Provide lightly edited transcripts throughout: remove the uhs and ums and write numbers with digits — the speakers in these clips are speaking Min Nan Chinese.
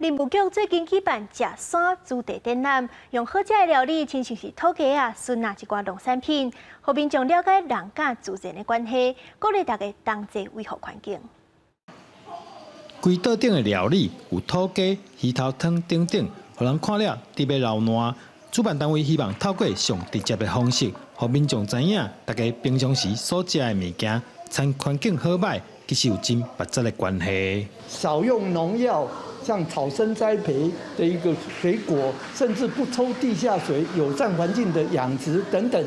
林務局最近舉辦食山主題展覽，用好食的料理，親像是土雞仔、筍仔一寡農產品，予民眾了解人佮自然的關係，鼓勵大家同齊維護環境。規桌頂的料理有土雞、魚頭湯等等，予人看了直欲流瀾。主辦單位希望透過上直接的方式，予民眾知影，大家平常時所食的物件，親環境好䆀，其實有真密切的關係。少用農藥，像草生栽培的一個水果，甚至不抽地下水、友善環境的養殖等等，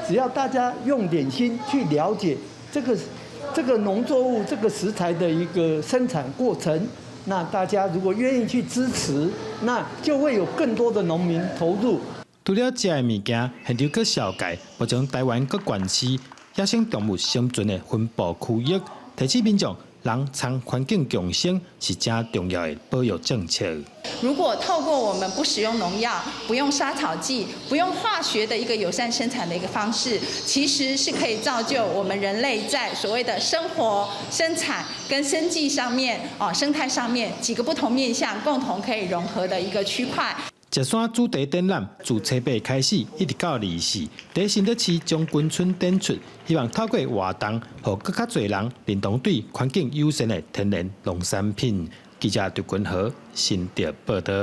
只要大家用點心去了解這個農作物、這個食材的一個生產過程，那大家如果願意去支持，那就會有更多的農民投入。除了食的物件，現場閣紹介目前台灣各縣市野生動物生存的分布區域，提醒民眾人參環境共生是誠重要的保育政策。如果透過我們不使用農藥、不用殺草劑、不用化學的一個友善生產的一個方式，其實是可以造就我們人類在所謂的生活、生產跟生計上面、哦生態上面幾個不同面向共同可以融合的一個區塊。食山主題展覽自初八開始，一直到24，佇新竹市將軍村展出，希望透過活動，予閣較濟人認同對環境友善的天然農產品。記者劉君和新竹報導。